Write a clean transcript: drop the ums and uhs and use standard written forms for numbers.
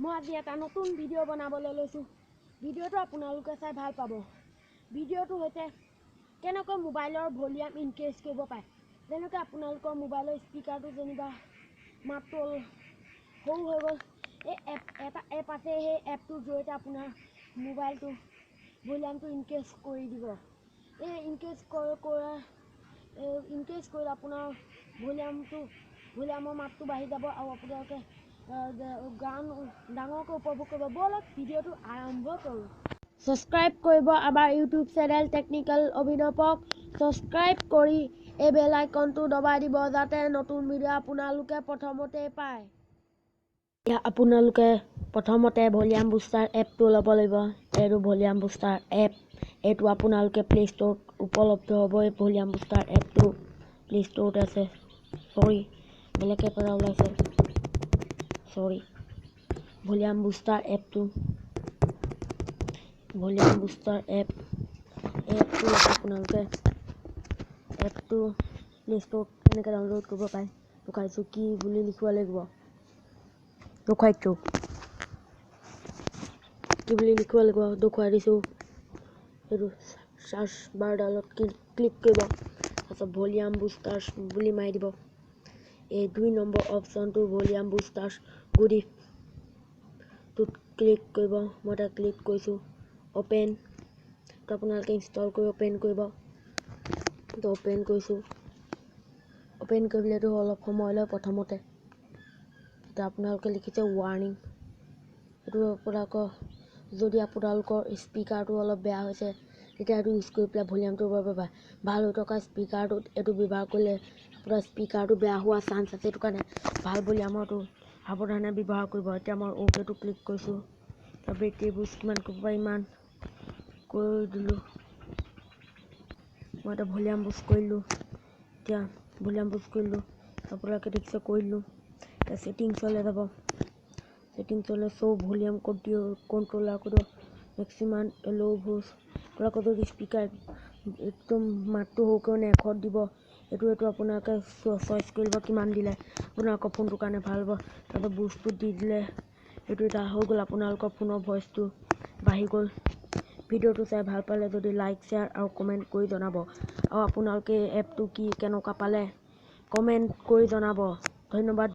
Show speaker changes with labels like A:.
A: মই আজি এটা নতুন ভিডিঅ' বনাবলৈ লৈছোঁ। ভিডিঅ'টো আপোনালোকে চাই ভাল পাব। ভিডিঅ'টো হৈছে কেনেকৈ মোবাইলৰ ভলিউম ইনক্ৰিজ কৰিব পাৰে। যেনেকৈ আপোনালোকৰ মোবাইলৰ স্পীকাৰটো যেনিবা মাতটো সৰু হৈ গ'ল, এই এপ এটা এপ আছে, সেই এপটোৰ জৰিয়তে আপোনাৰ মোবাইলটো ভলিউমটো ইনক্ৰিজ কৰি দিব। এই ইনক্ৰিজ কৰা ইনক্ৰিজ কৰিলে আপোনাৰ ভলিউমৰ মাতটো বাঢ়ি যাব আৰু আপোনালোকে গান ডাঙৰকৈ উপভোগ কৰিব। ব'লক, ভিডিঅ'টো আৰম্ভ কৰোঁ। ছাবস্ক্ৰাইব কৰিব আমাৰ ইউটিউব চেনেল টেকনিকেল অভিনৱক। ছাবস্ক্ৰাইব কৰি এই বেল আইকনটো দবাই দিব, যাতে নতুন ভিডিঅ' আপোনালোকে প্ৰথমতেই পায়। এতিয়া আপোনালোকে প্ৰথমতে ভলিউম বুষ্টাৰ এপটো ল'ব লাগিব। এইটো ভলিউম বুষ্টাৰ এপ, এইটো আপোনালোকে প্লে' ষ্ট'ৰত উপলব্ধ হ'ব। এই ভলিউম বুষ্টাৰ এপটো প্লে' ষ্ট'ৰত আছে। চৰি, বেলেগ এপ এটা ওলাইছে, চৰি। ভলিউম বুষ্টাৰ এপটো, ভলিউম বুষ্টাৰ এপ, এপটো আপোনালোকে এপটো প্লে' ষ্ট'ৰত কেনেকৈ ডাউনলোড কৰিব পাৰে দেখুৱাইছোঁ। কি বুলি লিখিব লাগিব দেখুৱাইছোঁ, কি বুলি লিখিব লাগিব দেখুৱাই দিছোঁ। এইটো চাৰ্চ বাৰডালত ক্লিক কৰিব, তাৰপিছত ভলিউম বুষ্টাৰ্ছ বুলি মাৰি দিব। এই 2 নম্বৰ অপশ্যনটো ভলিউম বুষ্টাৰ্ছ গুডিটোত ক্লিক কৰিব। মই এটা ক্লিক কৰিছোঁ। অ'পেন, তো আপোনালোকে ইনষ্টল কৰি অ'পেন কৰিব। তো অ'পেন কৰিছোঁ। অ'পেন কৰিবলৈতো অলপ সময় লয় প্ৰথমতে। এতিয়া আপোনালোকে লিখিছে ৱাৰ্ণিং। এইটো আপোনালোকৰ যদি আপোনালোকৰ স্পীকাৰটো অলপ বেয়া হৈছে, তেতিয়া এইটো ইউজ কৰি পেলাই ভলিউমটো বঢ়াব পাৰে। ভাল হৈ থকা স্পীকাৰটোত এইটো ব্যৱহাৰ কৰিলে আপোনাৰ স্পীকাৰটো বেয়া হোৱা চান্স আছে। সেইটো কাৰণে ভাল ভলিউমৰটো সাৱধানে ব্যৱহাৰ কৰিব। এতিয়া মই অ'কেটো ক্লিক কৰিছোঁ। তাৰ বেটেৰী বুষ্ট কিমান কৰিব পাৰি ইমান কৰি দিলোঁ। মই এতিয়া ভলিউম বুষ্ট কৰিলোঁ। এতিয়া ভলিউম বুষ্ট কৰিলোঁ, আপোনালোকে দেখিছে, কৰিলোঁ। এতিয়া ছেটিংছলৈ যাব। ছেটিংছলৈ শ্ব' ভলিউম কণ্ট্ৰলাৰ কৰি দিব, মেক্সিমাম ল' ভইচ। আপোনালোকৰ যদি স্পীকাৰ একদম মাতটো সৰুকৈ মানে 100ত দিব, এইটো আপোনালোকে চইচ কৰিব কিমান দিলে আপোনালোকৰ ফোনটোৰ কাৰণে ভাল হ'ব। তাৰপিছত বুষ্টটো দি দিলে এইটো এটা হৈ গ'ল, আপোনালোকৰ ফোনৰ ভইচটো বাঢ়ি গ'ল। ভিডিঅ'টো চাই ভাল পালে যদি লাইক, শ্বেয়াৰ আৰু কমেণ্ট কৰি জনাব আৰু আপোনালোকে এই এপটো কি কেনেকুৱা পালে কমেণ্ট কৰি জনাব। ধন্যবাদ।